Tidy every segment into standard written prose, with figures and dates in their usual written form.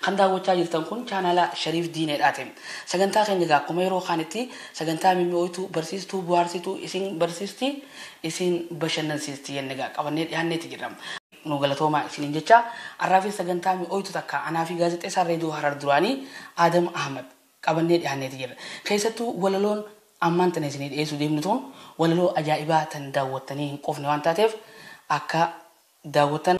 Kan daawwachaa jirtan kun chaanala Shariif Diineedhaati. Sagantaa keenya egaa akkuma yeroo kaanitti sagantaa mimmi'ooytuu barsiistuu bu'aarsituu isin barsiisti isin bashannansiisti jenne egaa qabannee dhiyaanneeti jirra. Nu galatoomaa isiniin jecha har'aafis sagantaa mi'ooytu takka anaa fi gaazexeessaan reediyoo Harar duraanii Aadam Ahmad qabannee dhiyaanneeti jirra. Keessattuu walaloon ammaan tana isinii dhiyeessuu deemnu tun walaloo ajaa'ibaa tan daawwattanii hin quufne waan taateef akka daawwattan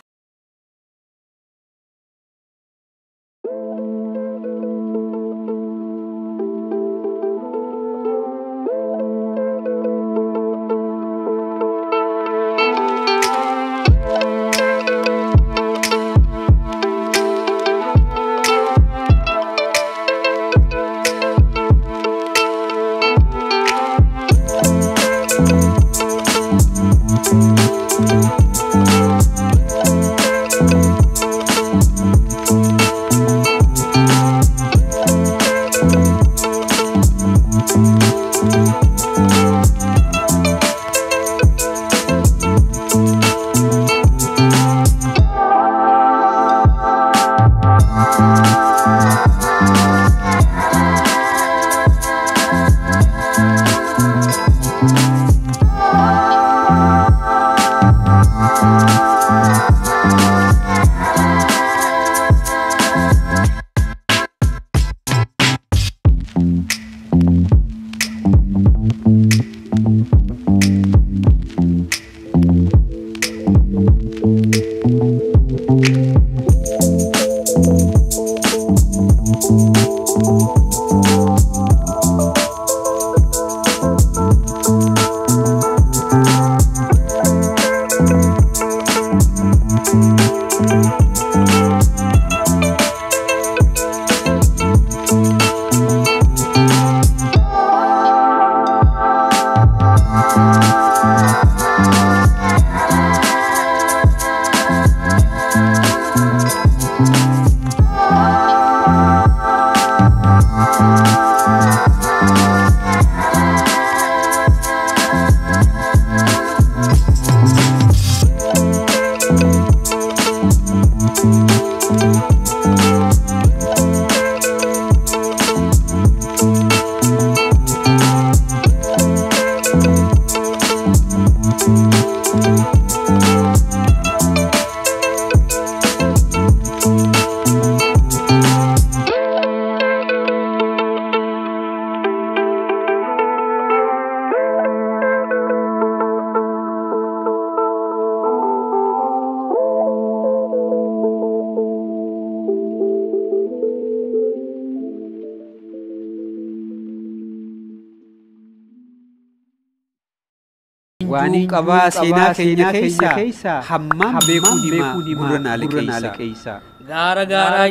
Waan qabaa seenaa keenya keessa hammam beekuu himaa gurra naa liqeessa. Gaara gaaraa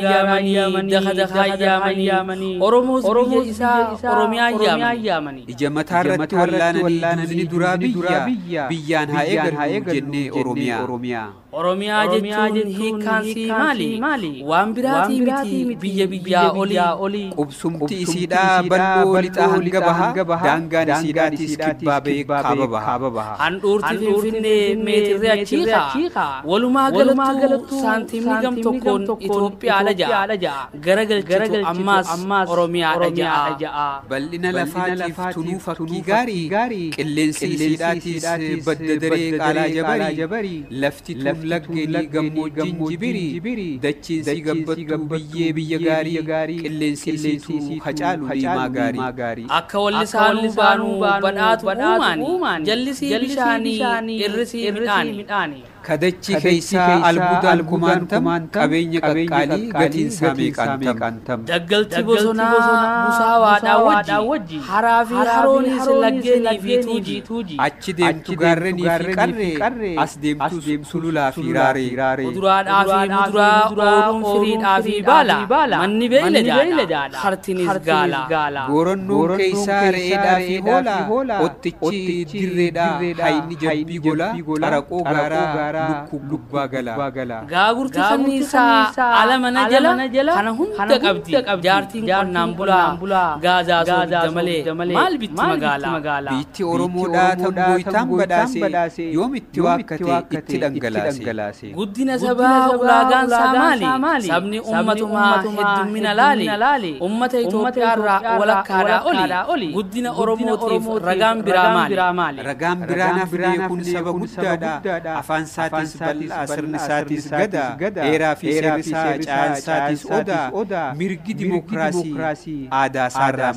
yaamanii daka dakaa yaamanii Oromoos biyya isaa Oromiyaa yaamanii. Ija mataa irratti wallaananii duraa biyya biyyaan haa eegallu jennee Oromiyaa. Oromiyaa jechuun hiikkaan sii maali? Waan biraatii miti biyya biyyaa olii. Qubsumti isiidhaa bal'oo lixaa hanga bahaa daangaan isiidhaatis kibbaa ba'ee kaaba baha. Handhuurti Finfinnee meetirri achii kaa. Walumaa galattuu saantimni gam tokkoon Itoophiyaadha ja'a. Garagalchitu ammaas Oromiyaadha ja'a. Bal'ina lafaatiif tunuu fakkii gaarii qilleensi isiidhaatis badda daree qaalaa jabarii lafti tun laggeenii gammoojjiin jibirii dachiinsii gabbattuu biyyee biyya gaarii qilleensi isiituu hacaalu diimaa gaarii. Akka wallisaanuu baanuu badhaatu uumaani jallisii bishaanii irrisii midhaani. Kadachi keessaa albuudaan kumaantam qabeenya qaqqaalii gatiinsaa meeqaantam. Daggalti bosonaa busaawaadhaa wajji haraa fi haroonis laggeenii fi tuuji. Achi deemtu gaarrenii fi qarree as deemtu sululaa fi raaree. Kuduraadhaa fi muduraa ooyruun firiidhaa fi baala manni beeyladaadha hartinis gaala. Gooronnoon keessaa re'eedhaa fi hoolaa ottichi dirreedhaa hayni jabbii golaa xaraqoo gaaraa lukkuu gubbaa gala. Gaagurti kanniisaa ala mana jala kana hunda qabdi. Jaartiin qonnaan bulaa gaazaa soogidda malee maal bitti magaalaa. Biitti Oromoodhaa tan gooytaan badhaase yoomitti waakkate itti dhangalaase. Guddina sabaa ulaagaan isaa maali? Sabni ummatumaa heddummina laali. Ummata Itoophiyaarraa walakkaadhaa oli. Guddina Oromootiif ragaan biraa maali? Ragaan biraa nafnee kun saba guddaadha. Afaan isaatis bal'aa sirni isaatis gadaa. Heeraa fi seerri isaa caayan isaatis odaa. Mirgi dimookiraasii aadaa isaarraa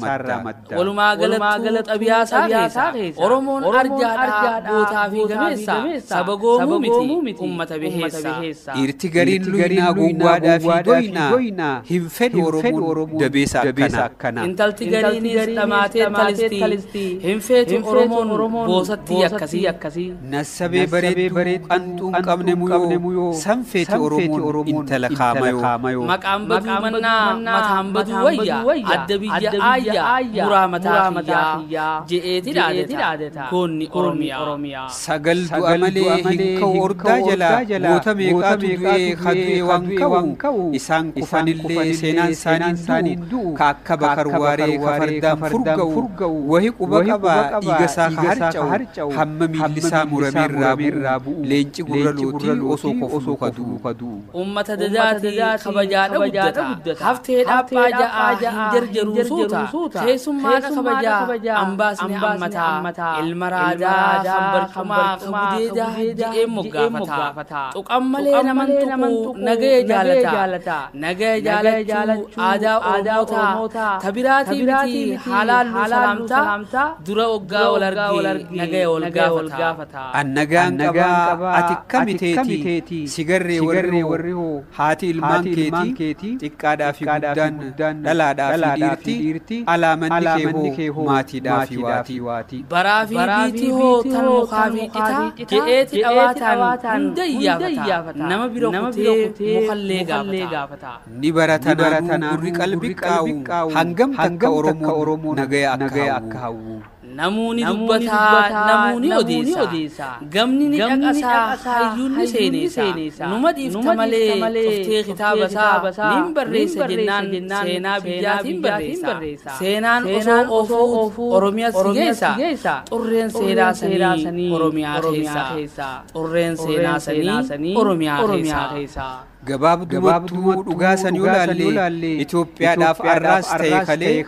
madda. Walumaa galattuu xabiyaa isaa keessa Oromoon arjaadhaa gootaa fi gameessa saba goomuu miti ummata beheessa. Dhiirti gariin luynaa gowwaadhaa fi doynaa hin fedhu Oromoon dabeessa akkana. Intalti gariinis dhamaatee talisti hin feetu Oromoon boosatti akkasii. Nassabee bareedduu qanxuu hin qabne muyoo san feeti Oromoon intala kaamayoo. Maqaan baduu mannaa mataan baduu wayya adda biyya aayyaa muraa mataa kiyyaa je'eeti dhaadeta goonni Oromiyaa. Sagal du'a malee hin ka'u ordaa jalaa goota meeqaatu du'ee kadu'ee waan ka'u isaan kufanillee seenaan isaanii du'u ka akka Bakar Waaree ka fardaan furga'u wahi quba qabaa dhiiga isaa ka harca'u hamma miilli isaa murameerraa bu'u leenci gurra lootii osoo kofluu kadu'u. Uummata dadaatii kabajaadha guddata haftee dhaaphaa ja'aa hin jarjaruu suuta keessummaadha kabajaa ambaasni ammataa ilma raadaa kan barcumaa ka gudeedaa je'ee moggaafata tuqan malee naman tuquu nagaya jaalata nagaya jaalachuu aadaa Oromootaa tabiraatii miti halaalluu salaamtaa dura oggaa wal argee nagaya wal gaafata. Annagaan qabaa ati kami teeti sigarree warri hoo haati ilmaan keetii xiqqaadhaa fi guddaan dhalaadhaa fi dhiirti alaamanni kee hoo maatiidhaa fi waatii. Baraa fi biitii hoo tan mukaa fi citaa je'eeti dhawaataan hunda iyyaafata nama bira kutee mukallee gaafata. Ni baratanaanuu gurri qalbii qaa'u hangam takka Oromoon nagaya akka hawwu. Namoonni dubbataa namoonni odeessa gamni ni dhaqasaa hayyuun ni seenessa numa dhiifta malee dhuftee kitaaba isaa niin barreessa jennaan seenaa biyyaatiin barreessa seenaan osoo oofuu Oromiyaa si geessa xurreen seenaa sanii Oromiyaa keessa xurreen seenaa sanii Oromiyaa keessa. Gabaabdumattuu dhugaa san yoo laalle Itoophiyaadhaaf arraas ta'e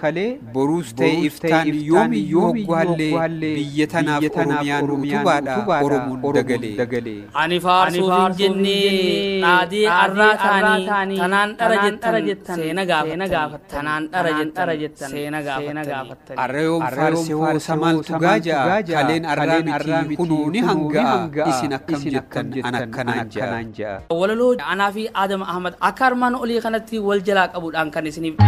kalee boruus ta'e iftaan yoomiyyuu hogguhallee biyya tanaaf Oromiyaan utubaadha Oromoon dagalee. Ani faarsuuf hin jennee dhaadee arraa taanii tanaan dhara jettan seena gaafattanii tanaan dhara jettan seena gaafattanii. Arra yoom faarse hoo samaaltu gaaja'a kaleen arraa miti kunuu ni hanga'a isin akkam jettan an akkanaan ja'a. Walaloo anaa fi Adam Ahmad akka armaan olii kanatti wal jalaa qabuudhaan kan isiniif.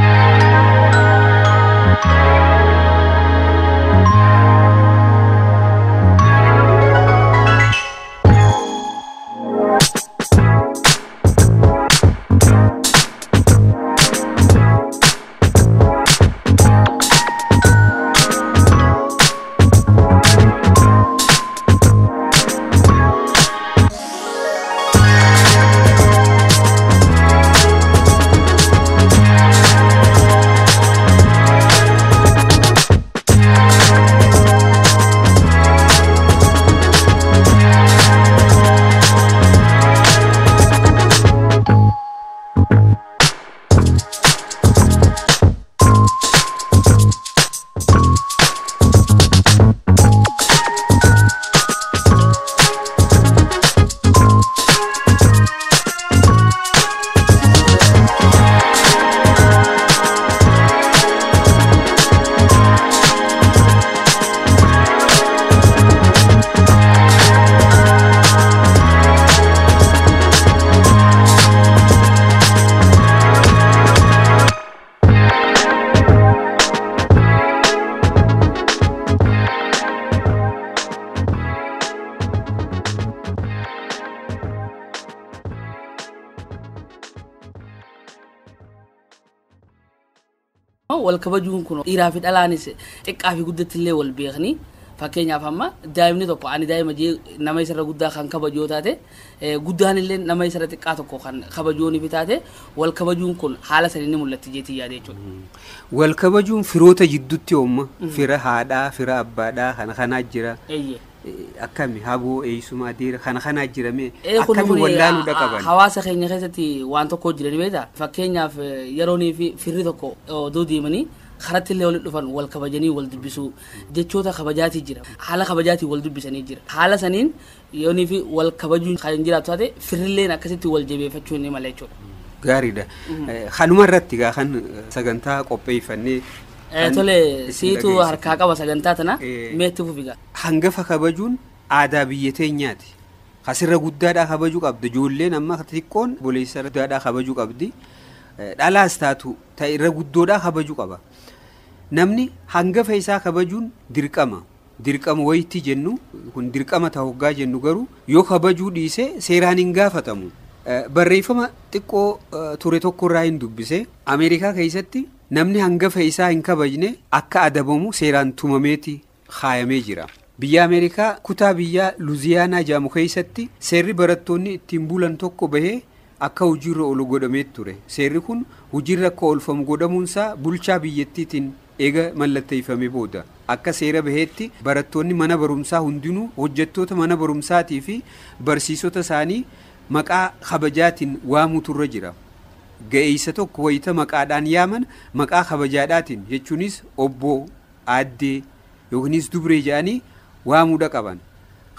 Wal kabajuun kun dhiiraa fi dhalaanis xiqqaa fi guddattillee wal beekni Fakkeenyaaf amma daa'imni tokko ani daa'ima jee nama isarra guddaa kan kabaju yoo taate, guddaan illee nama isarra xiqqaa tokko kan kabaju ni taate, wal kabajuun kun haala saniin ni mul'atti jeetii yaada jechuudha. Wal kabajuun firoota jidduutti oomma fira haadhaa, fira abbaadhaa kana kanaa jira. Akkami haboo eeysuma adeera kana kanaa jira mee akkami wallaaluudha qaban? Hawaasa keenya keessatti waan tokko jira ni beektaa? Fakkeenyaaf yeroonii fi firri tokko odoo deemanii karatti illee walitti dhufan wal kabajanii wal dubbisuu, jechoota kabajaatii jira, haala kabajaatii wal dubbisanii jira. Haala saniin yoonii fi wal kabajuun kan jiraatu taate, firrilleen akkasitti wal jabeeffachuu ni mala jechuudha. Gaariidha. Kanuma irratti gaa kan sagantaa qopheeffannee. Tole, siitu harkaa qaba sagantaa tana, meetti fufi gaa. Hangafa kabajuun aadaa biyya teenyaati. Kasirra guddaadhaa kabajuu qabdi. Ijoolleen amma xixiqqoon obboleessa guddaadhaa kabajuu qabdi. Dhalaas taatu ta'e irra guddoodhaa kabajuu qaba. Namni hangafa isaa kabajuun dirqama. Dirqama wayitti jennu kun dirqama ta'u hoggaa jennu garuu yoo kabajuu dhiise seeraan hin gaafatamu. Barreeffama xiqqoo ture tokko irraa hin dubbise. Ameerikaa keessatti namni hangafa isaa hin kabajne akka adabamu seeraan tumameeti kaayamee jira. Biyya Ameerikaa kutaa biyyaa Luuziyaanaa jedhamu keessatti seerri barattoonni ittiin bulan tokko bahee akka hojiirra oolu godhamee ture. Seerri kun hojiirra akka oolfamu godhamuunsaa bulchaa biyyattiitiin eega mallatteeffame booda. Akka seera baheetti barattoonni mana barumsaa hundinuu hojjettoota mana barumsaatii fi barsiisota isaanii maqaa kabajaatiin waamutu irra jira. Ga'eessa tokko wayita maqaadhaan yaaman maqaa kabajaadhaatiin, jechuunis obbo, aaddee yookiinis dubree jedhanii waamuudha qaban.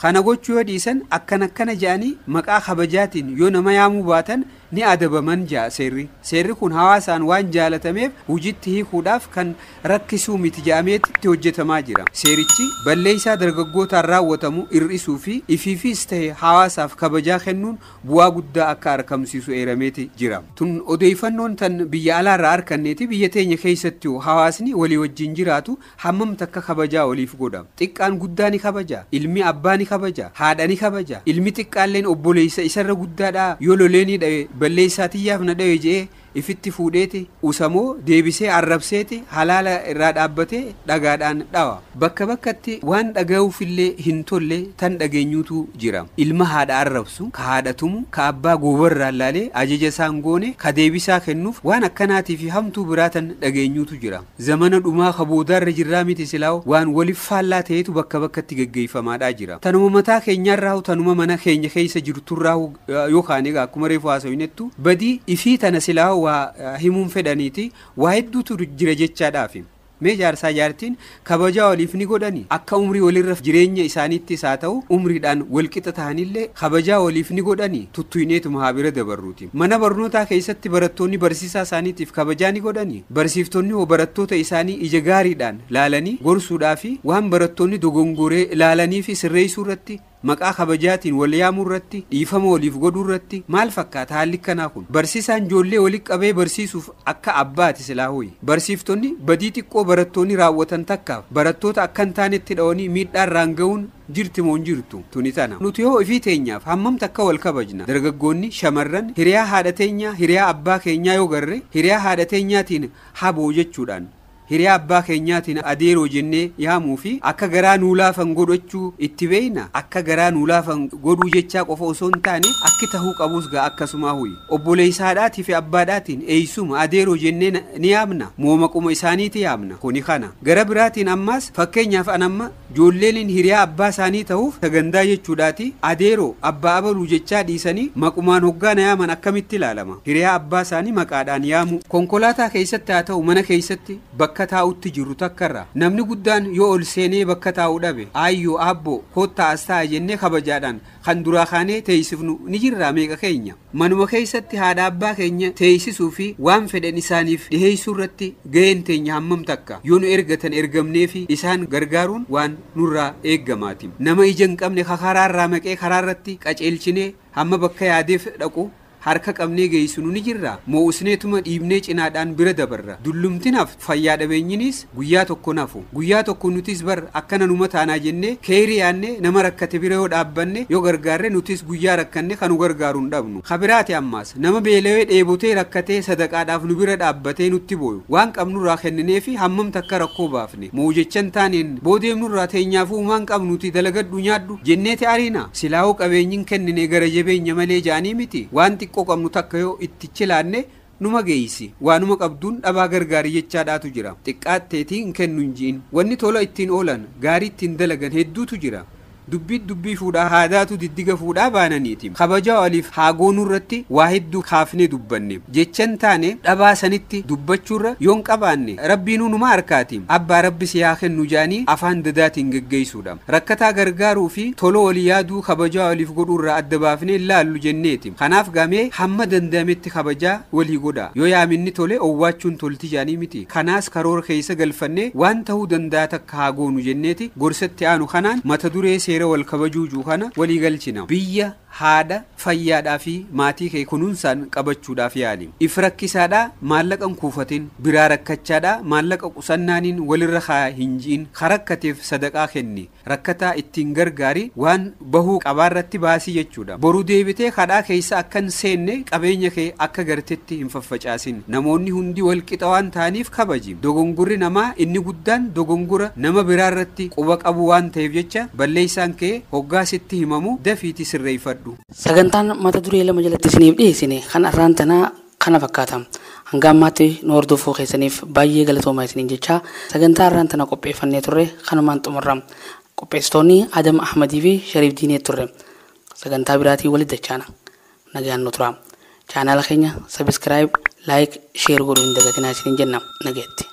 Kana gochuu yoo dhiisan, akkana akkana jedhanii maqaa kabajaatiin yoo nama yaamuu baatan ni adabaman ja'a seerri. Seerri kun hawaasaan waan jaalatameef hojiitti hiikuudhaaf kan rakkisuu miti jedhameetti itti hojjetamaa jira. Seerichi balleessaa dargaggootaan raawwatamu hir'isuu fi ifiifis ta'e hawaasaaf kabajaa kennuun bu'aa guddaa akka argamsiisu eerameeti jira. Tun odeeffannoon tan biyya alaarraa arganneeti. Biyya teenya keessatti hawaasni walii wajjin jiraatu hammam takka kabajaa waliif godha? Xiqqaan guddaa ni kabaja. Ilmi abbaa ni kabaja. Haadha ni kabaja. Ilmi xiqqaalleen obboleessa isarra guddaadhaa yoo lolee ni dhawe, balleessaa tiyyaaf na dhawe je'ee ifitti fuudheeti usamoo deebisee arrabseeti halaala irraa dhaabbatee dhagaadhaan dhawa. Bakka bakkatti waan dhaga'uufillee hin tolle tan dhageenyuutu jira. Ilma haadha arrabsu, ka haadha tumu, ka abbaa goobarraa laalee ajaja isaan goone ka deebisaa kennuuf, waan akkanaatii fi hamtuu biraa tan dhageenyuutu jira. Zamana dhumaa ka boodaarra jirraa miti silaa waan waliif faallaa ta'etu bakka bakkatti geggeeffamaadhaa jira. Tanuma mataa keenyarraa, tanuma mana keenya keessa jirturraa yookaan egaa akkuma reefu haasawinettu badii ifii tana silaa waa himuun fedhaniiti waa hedduutu jira jechaadhaafi. Mee jaarsaa jaartiin kabajaa waliif ni godhani? Akka umrii walirra jireenya isaaniittis haa ta'u umriidhaan walqixa ta'anillee kabajaa waliif ni godhani? Tuttuineetuma haa bira dabarruuti. Mana barnootaa keessatti barattoonni barsiisaa isaaniitiif kabajaa ni godhani? Barsiiftonni hoo barattoota isaanii ija gaariidhaan laalanii gorsuudhaa fi waan barattoonni dogongoree laalanii fi sirreessuu irratti, maqaa kabajaatiin wal yaamuu irratti, dhiifama waliif godhuu irratti maal fakkaata haalli kanaa kun? Barsiisaan ijoollee walitti qabee barsiisuuf akka abbaati silaa hooyi. Barsiiftonni badii xiqqoo barattoonni raawwatan takkaaf barattoota akka hin taanetti dha'anii miidhaan irraan ga'uun jirti moo hin jirtu? Tuni tana. Nuti yoo ifii teenyaaf hammam takka wal kabajna? Dargaggoonni, shamarran hiriyaa haadha teenyaa, hiriyaa abbaa keenyaa yoo garre, hiriyaa haadha teenyaatiin haboo jechuudhaan, hiriyaa abbaa keenyaatiin adeeroo jennee yaamuu fi akka garaa nuu laafan godhachuu itti beeyna. Akka garaa nuu laafan godhuu jechaa qofa osoo hin taane akki tahuu qabus gaa akkasumaa huyi. Obboleessaadhaatii fi abbaadhaatiin eeysuma, adeeroo jennee ni yaamna moomaquma isaaniiti yaamna? Kuni kana. Gara biraatiin ammaas fakkeenyaaf anamma ijoolleen hiriyaa abbaa isaanii ta'uuf sagantaa jechuudhaati adeeroo, abbaa abaluu jechaa dhiisanii maqumaan hoggaana yaaman akkamitti ilaalama? Hiriyaa abbaa isaanii maqaadhaan yaamu, konkolaataa keessatti haa ta'u mana keessatti bakka taa'utti jiru takkarra namni guddaan yoo ol seenee bakka taa'u dhabe, aayyoo, aabboo, koottaa as taa'a jennee kabajaadhaan kan duraa kaanee teessifnu ni jirraa? Meeqa keenya manuma keessatti haadha abbaa keenya teessisuu fi waan fedhan isaaniif dhiheessuu irratti gaheen teenya hammam takka? Yoo nu ergatan ergamnee fi isaan gargaaruun waan nurraa eeggamaati. Nama ija hin qabne ka karaarraa maqee karaarratti qaceelchinee hamma bakka yaadeef dhaqu Harka qabnee geessinu ni jirra. Moo'usneetuma dhiibnee cinaadhaan bira dabarra. Dullumtinaaf fayyaa dhabeenyinis guyyaa tokko nafu. Guyyaa tokko nutis bar akkana numa taanaa jennee keerii yaannee nama rakkate bira yoo dhaabbanne, yoo gargaarre, nutis guyyaa rakkanne kan nu gargaaru hin dhabnu. Kabiraati ammaas nama beelawee dheebotee rakkatee sadaqaadhaaf nu bira dhaabbatee nutti booyu waan qabnurraa kenninee fi hammam takka rakkoo baafne. Moojechan taaneen boodeemnurraa teenyaafuu waan qabnuti dalagadhu nyaadhu jenneeti ariina. Silaa'uu qabeenyin kennine gara jabeenya malee jaanii miti. Waan xiqqoo qabnu takka yoo itti chilaanne numa geeysi. Waanuma qabduun dhabaa gargaari jechaadhaatu jira. Xiqqaatteetii hin kennu hin ji'in. Wanni tola ittiin oolan, gaarii ittiin dalagan hedduutu jira. Dubbii dubbii fuudhaa, haadaatu diddiga fuudhaa baananiiti. Kabajaa waliif haagoonuu irratti waa hedduu kaafnee dubbanne. Jechan taane dhabaa sanitti dubbachuurra yoon qabaanne rabbiinuu numa harkaati. Abbaa rabbi si haa kennu jaanii afaan dadaatiin geggeessuudha. Rakkataa gargaaruu fi tola walii yaaduu kabajaa waliif godhuurraa adda baafnee laallu jenneeti. Kanaaf gamee hamma danda'ametti kabajaa walii godha. Yoo yaaminni tole owwaachuun tolti jaanii miti. Kanaas karoora keessa galfannee waan ta'uu danda'a takka haa goonu jenneeti gorsatti aanu kanaan mata duree seera wal kabajuu kana walii galchina. Biyya haadha fayyaadhaa fi maatii kee kunuunsaan qabachuudhaaf yaali. If rakkisaadhaa maallaqan kuufatin, biraa rakkachaadhaa maallaqa qusannaaniin walirra haa hin ji'in. Karakkateef sadaqaa kenni. Rakkataa ittiin gargaari, waan bahuu qabaarratti baasii jechuudha. Boru deebitee kadhaa keessa akka hin seenne qabeenya kee akka gartetti hin faffacaasin. Namoonni hundi wal qixa waan ta'aniif kabaji. Dogongorri namaa inni guddaan dogongora nama biraarratti quba qabu waan ta'eef jecha balleessaan kee hoggaa sitti himamu dafiiti sirreeffadhu. Sagantaan mata duree lama jalatti isiniif dhiyeessine kan arraan tanaa kana fakkaata. Hanga ammaatti nu hordofuu keessaniif baay'ee galatoomaa isiniin jecha sagantaa arraan tana qopheeffannee turre kanumaan xumurra. Qopheessitoonni Adam Ahmadii fi Shariif Diinee turre. Sagantaa biraatii walitti dachaana. Nagaan nu tura. Chaanaala keenya subscribe, like, share godhuu hin dagatinaa isiniin jenna. Nagaatti.